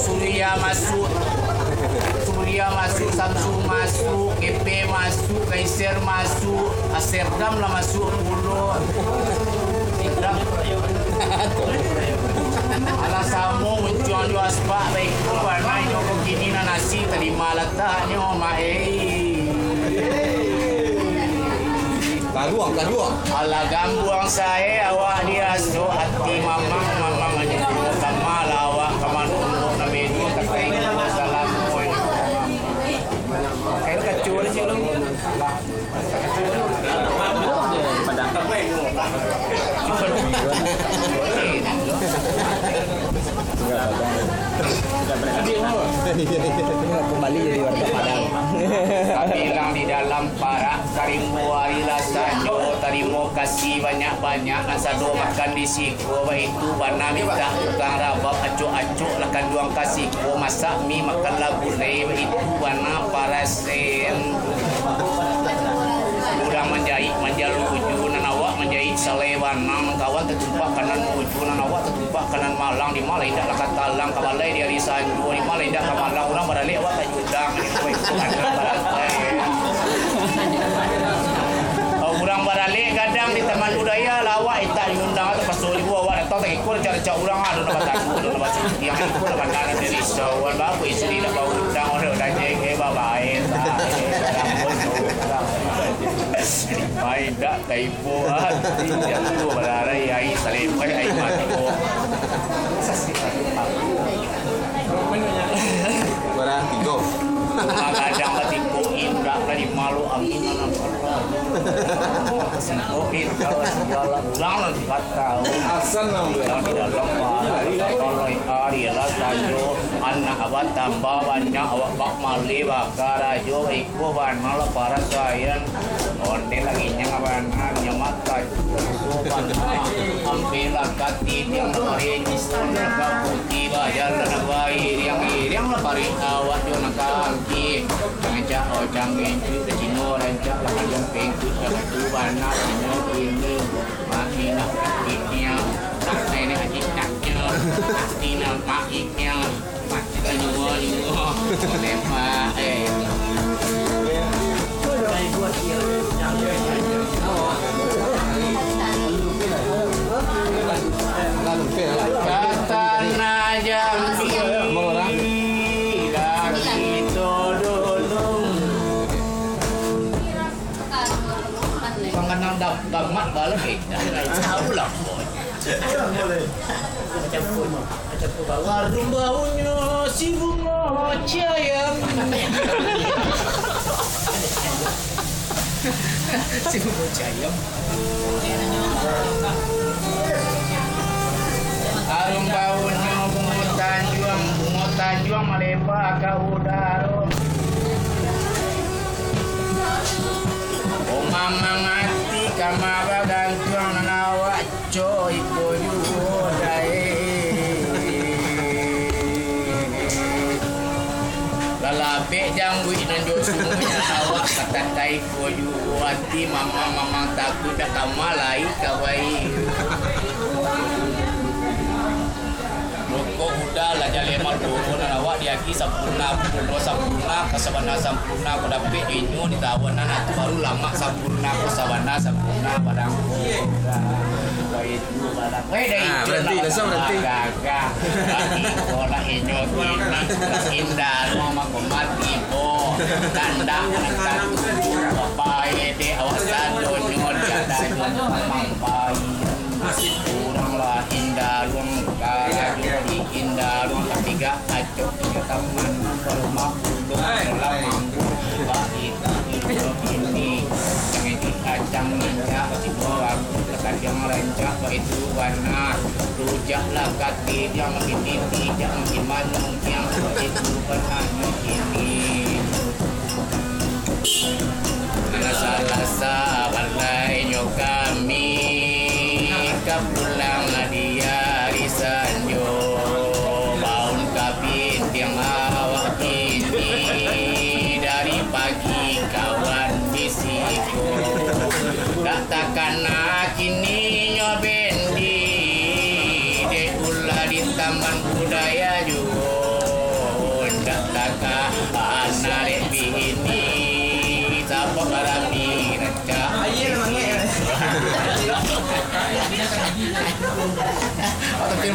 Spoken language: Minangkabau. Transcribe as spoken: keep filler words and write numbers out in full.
Surya masuk, Surya masuk, Samsu masuk, Kepe masuk, Kaiser masuk, Amsterdam lah masuk pulo. Alah samo muncuang jo aspak, baik tu panai nyo ko kini nan asi, tarima lataknyo, mak, eh. Kaduang, kaduang. Alah gambuang sae awak diasuak ati mamang, mamang aja tu. Sama lah awak ka manunggu name tu, takai ko salam ko. Kain kacau lah, Cik, lu. Kembali jadi warga Padang. Tabilang di dalam parak, karimbo ari lah sanjo, tarimo kasih banyak-banyak, nan sado makan di siko, baitu bana mintak tukang rabab, acok-acok lah kanduang ka siko, masak mi makan lah gulai, baitu bana paras. Sen. Urang manjaik, manjaluju, nan awak manjaik salai bana, mangkawan tatumpak ka nan uju, nan awak tatumpak ka nan malang, di ma lah indak lah ka talang, ka balai di ari sanjo, di ma lah indak ka malang, urang baralek awak tajudang, di ma itu ka nan baratai. Urang baralek gadang di Taman Budaya, lah awak indak diundang, tapaso juo awak datang, takiko rancak-rancak urang, ado nan batamu, ado nan basuti, yang itu lah bana dari Sawan, bapak isteri nak baundang, orang dah jengkel, babae, bae, bae, bae, dah ibu hati, yang tu bararai, ai, salepai, ai, mati, oh. Barang tigo. Rumah gadang batiko indak dari malu angin. Singko indak segala urang lah. Asal nang di dalam bahari, kalau hari lah sajo, anak batambah banyak, awak bak malih bakarajo, iko bana lah parasaian. Onde lagi nyang bana, nyo mata juo bana. Ambilah kati tiang lari, nyusun ka putih, bajalan bairiang-iriang lah parik awak jo nak kaki. Rancak ocang ngincu, Cino rancak lah kajang pengkut, batu bana, Cino kini. Mati nak pengkutnyo, tak nenek aji taknyo, mati nak maiknyo, mati lah nyuo-nyuo, lemak, eh. Katana Jambi, lah kito dulu. Pangganang dam-, gamat bala beda. Jauh lah, boy. Macam pun, macam pun bau. Harum baunyo si bungo cayam. Si bungo cayam. Harum baunyo bungo tanjuang, bungo tanjuang maleba ka udaro. Oh, mamang ati kama bagantuang nan awak co iko juo dae. Lalabek jangguik nan jo sungguih nan awak katatai ko juo ati mamang-mamang takuik dak kama lai ka bai. Rokok udah lah jaleh Marlboro nan awak diagi sampurna, pun sampurna, ka sabana sampurna, ko dapek inyo di tawanan, tu baru lamak sampurna, ko sabana sampurna, barang ko udah. Weh, dah. Ah, ijo berhenti, lah, langsung berhenti. Gagah. Lagi ko lah inyo kini, indah, rumah ko mati, bo. Kandak, kandak. Bapak, eh, dek, awak sadonyo, dia dah mampai. Urang lah indaruang, karajo di indaruang, katiga acok di taman, barumah ulun dalam manggu, baik itu ini, yang ini kacang minyak, sibuah waktu terkadang rancak, baitu warna, rujak lah kati, yang makin tinggi, yang makin manung, yang baitu warna ini. Salasa-lasa balainyo kami, ka pulang di ari sanjo, baun ka bintiang awak kini, dari pagi kawan di siko. Dak takana kini nyo bendi, dek ulah di Taman Budaya juo. Anak dek bini, sabab barami rancak. Ayo, namanya. Oh, tapi